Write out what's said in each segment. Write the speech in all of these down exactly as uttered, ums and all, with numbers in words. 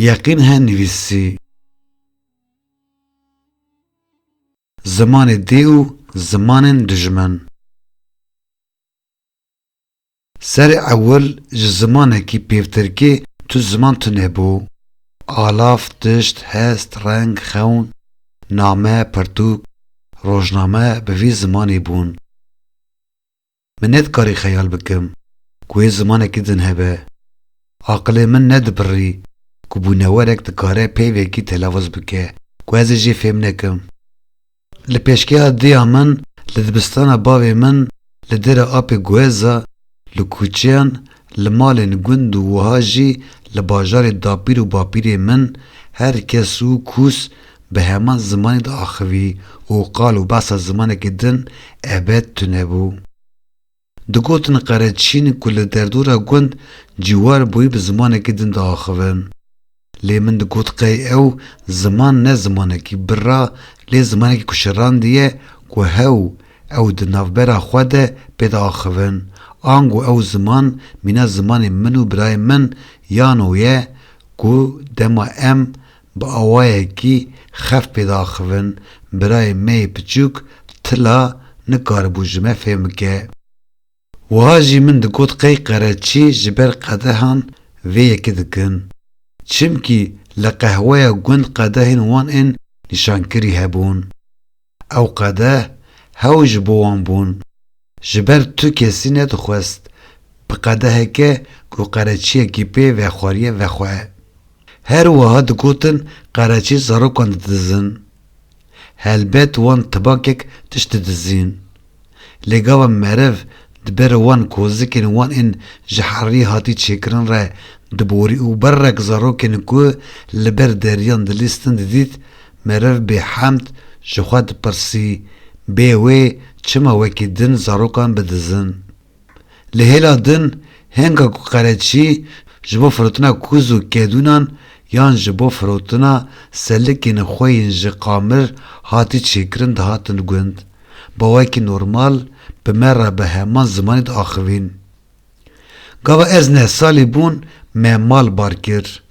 Yeqîn he nivîsî. Zimanê dê û zimanên dijmin. Serê ewil ji zimanekî pêvtirkê tu ziman tune bû. Alaf, tişt, hest, reng, xewn, name, pirtûk, rojname bi vî zimanî bûn. Min nedikarî xeyal bikim ku wê zimanekî din hebe. Aqilê min nedibirî ku bûnewerek dikare peyvekî telawiz bike ku ez ê jê fêm nekim. Li pêşkeha diya min, li dibistana bavê min, li dêra apê Gueza, li kuçeyan, li malên gund û wiha jî li bajarê dapîr û bapîrê min her kes û kûs bi heman zimanî diaxivî û qal û behsa zimanekî din ebed tune bû. Digotin qereçîn ku li derdora gund cîwar bûyî bi zimanekî din diaxivin. Lê min digot qey ew ziman ne zimanekî birra, lê zimanekî ku şirandiye ku hew ew di navbera xwe de pê diaxivin. Ango ew ziman mîna zimanê min û birayê min Yano ye ku dema em bi awayekî xef pê diaxivin, birayê me yê piçûk tila nikaribû ji me fêm bike. Wiha jî min digot qey qereçî ji ber qedehan vê yekê dikin. Çimkî li qehweya gund qedehên wan ên nîşankirî hebûn. Ew qedeh hew ji bo wan bûn. Ji ber tu kesî nedixwest bi qedeheke ku qereçiyekî pê vexwariye vexwe. Her wiha digotin qereçî zarokan didizin. Helbet wan tibakek tişt didizîn. Lê gava meriv di ber wan kozikên wan ên ji herî hatî çêkirin re diborî û berrek zarokên ku li ber deriyan dilîstin didît, meriv bêhemd ji xwe dipirsî, bê wê çima wekî din zarokan bidizin? Li hêla din, henga ku qereçî ji bo firotina kûz û kedûnan yan ji bo firotina selikên xwe yên ji qamir hatî çêkirin dihatin gund, bi awayekî normal bi me re bi heman zimanî diaxivîn. Gava ez neh salî bûn, me mal bar kir.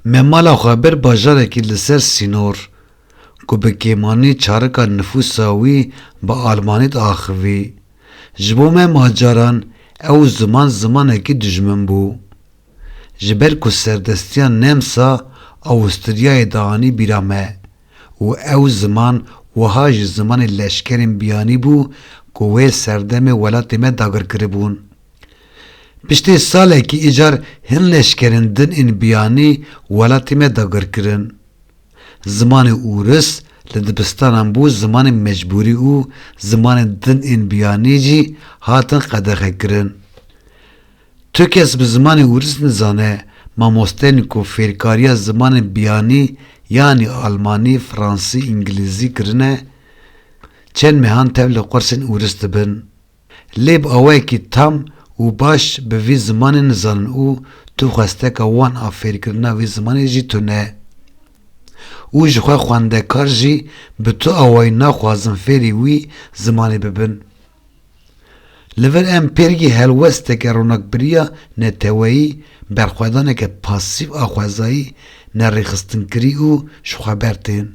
Me mala xwe bir bajarekî li ser sînor, ku bi kêmanî çarika nifûsa wî bi almanî diaxivî. Ji bo me macaran ew ziman zimanekî dijmin bû. Ji ber ku serdestiya Nemsa Awistiryayê dianî bîra me û ew ziman wiha jî zimanê leşkerên biyanî bû ku wê serdemê welatê me dagir kiribûn. Piştî salekî îcar hin leşkerên din ên biyanî welatê me dagir kirin. Zimanê ûris li dibistanan bû zimanê mecbûrî û zimanên din ên biyanî jî hatin qedexekirin. Tu kes bi zimanê ûris nizane, mamosteyên ku fêrkariya zimanên biyanî yanî almanî, fransî, îngilîzî kirine, çend mehan tev li qursên ûris dibin. Lê bi awayekî tam û baş bi vî zimanê nizanin û tu xwesteka wan a fêrkirina vî zimanê jî tune. Û jixwe xwendekar jî bi tu awayî naxwazin fêrî wî zimanê bibin. Li vir em pêrgî helwesteke ronakbiriya neteweyî, berxwedaneke pasîf a xwezayî, nerêxistinkirî û jixweber tên.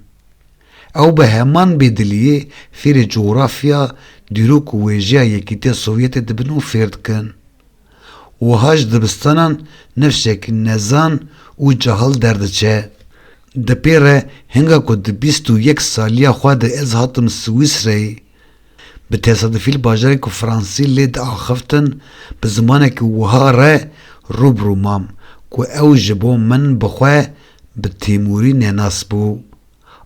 Ew bi heman bêdiliyê fêrê cografya, dîrok û wêjeya Yekîtiya Sovyetê dibin û fêr dikin. Wiha ji dibistanan nifşekî nezan û cahil derdiçe. Di pê re hinga ku di bîst û yek saliya xwe de ez hatim Swîsreyê, bi tesadufî li bajarê ku fransî lê diaxiftin, bi zimanekî wiha re rû bi rû mam ku ew ji bo min bi xwe bi tîmûrî nenas bû.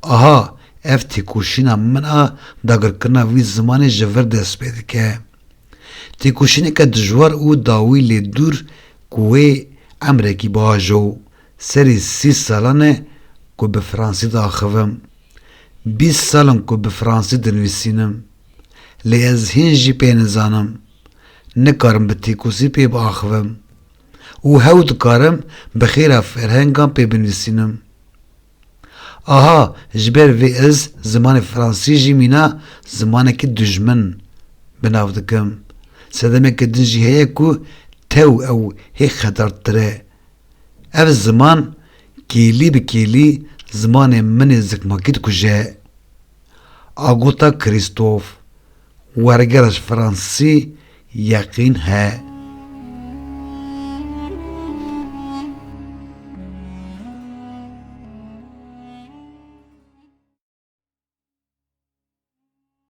Aha, ev têkoşîna min a dagirkirina vî zimanê ji vir dest pê dike. Têkoşîneke dijwar û dawî lê dûr ku wê emrekî biajo. Serî sî salan e ku bi fransî diaxivim. Bîst sal in ku bi fransî dinivîsînim. Lê ez hîn jî pê nizanim. Nikarim bi têkosî pê biaxivim. Û hew dikarim bi xêra ferhengan pê binivîsînim. Aha, ji ber vê ez zimanê fransî jî mîna zimanekî dijmin bi nav dikim. Sedemeke din jî heye ku tew ew hê xedartir e. Ev ziman Kêlî bi kêlî zimanê min ê zikmakî dikuje. Agota Krîstof, wergera ji fransî, yeqîn he.